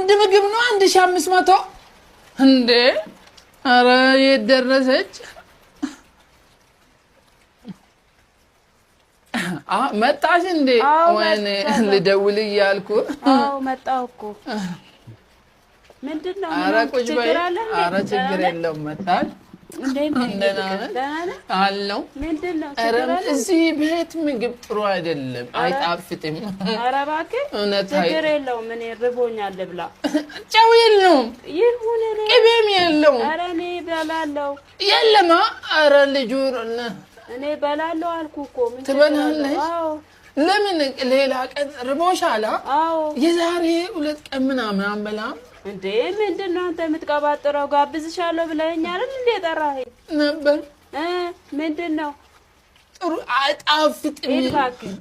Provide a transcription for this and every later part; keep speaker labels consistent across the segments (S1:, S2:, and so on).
S1: አንድ ምግብ ነው 1500 እንዴ? ኧረ የት ደረሰች? መጣሽ እንዴ?
S2: አዎ፣
S1: ወይኔ
S2: መጥቻለሁ።
S1: ልደውል እያልኩ።
S2: አዎ፣ መጣሁ እኮ። ምንድን ነው?
S1: ኧረ
S2: ምን
S1: ቁጭ በይ።
S2: ችግር አለ እንዴ?
S1: ኧረ ችግር
S2: ደህና ነህ?
S1: የለውም፣ መጣሽ።
S2: እንዴት ነህ?
S1: ደህና ነህ?
S2: ደህና ነህ?
S1: አለው።
S2: ምንድን ነው?
S1: ኧረ
S2: ችግር አለ?
S1: እዚህ ቤት ምግብ ጥሩ አይደለም፣ አይጣፍጥም።
S2: ኧረ እባክህ።
S1: እውነት
S2: ችግር የለውም። እኔ ርቦኛል፣ ልብላ።
S1: ጨው የለውም፣
S2: ይሁን፣ እኔ
S1: ቅቤም የለውም።
S2: ኧረ እኔ እበላለሁ።
S1: የለማ። ኧረ ልጁ
S2: እኔ እበላለሁ አልኩህ እኮ። ምን ችግር
S1: ትበላለሽ?
S2: አለው? አዎ።
S1: ለምን ሌላ ቀን ርቦሻል?
S2: አዎ።
S1: የዛሬ 2 ቀን ምናምን አንበላም።
S2: እንዴ፣ ምንድን ነው አንተ የምትቀባጥረው? ጋብዝሻለሁ ብለኸኝ አይደል እንዴ ጠራኸኝ?
S1: ነበር።
S2: ምንድን ነው?
S1: ጥሩ አይጣፍጥም።
S2: ሂድ እባክህ።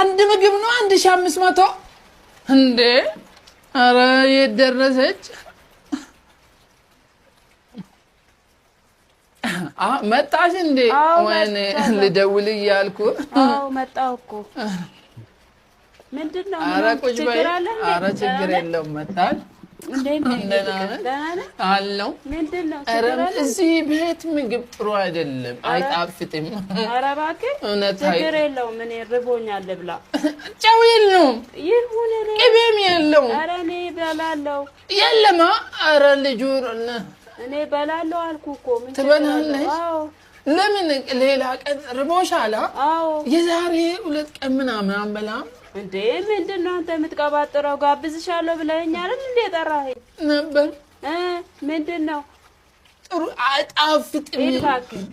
S1: አንድ ምግብ ነው 1500 እንዴ? ኧረ የት ደረሰች? መጣሽ እንዴ?
S2: አዎ፣
S1: ወይኔ
S2: መጥቻለሁ።
S1: ልደውል እያልኩ።
S2: አዎ፣ መጣሁ እኮ። ምንድን ነው?
S1: ኧረ
S2: ምን
S1: ቁጭ በይ።
S2: ችግር አለ እንዴ?
S1: ኧረ ችግር
S2: ደህና ነህ?
S1: የለውም፣ መጣሽ።
S2: እንዴት ነህ?
S1: ደህና ነህ?
S2: ደህና ነህ?
S1: አለው።
S2: ምንድን ነው?
S1: ኧረ
S2: ችግር አለ?
S1: እዚህ ቤት ምግብ ጥሩ አይደለም፣ አይጣፍጥም።
S2: ኧረ እባክህ።
S1: እውነት
S2: ችግር የለውም። እኔ ርቦኛል፣ ልብላ።
S1: ጨው የለውም፣
S2: ይሁን፣ እኔ
S1: ቅቤም የለውም።
S2: ኧረ እኔ እበላለሁ።
S1: የለማ። ኧረ ልጁ
S2: እኔ እበላለሁ አልኩህ እኮ። ምን ችግር
S1: ትበላለሽ?
S2: አለው? አዎ።
S1: ለምን ሌላ ቀን ርቦሻል?
S2: አዎ።
S1: የዛሬ 2 ቀን ምናምን አንበላም።
S2: እንዴ፣ ምንድን ነው አንተ የምትቀባጥረው? ጋብዝሻለሁ ብለኸኝ አይደል እንዴ ጠራኸኝ?
S1: ነበር።
S2: ምንድን ነው?
S1: ጥሩ አይጣፍጥም።
S2: ሂድ እባክህ።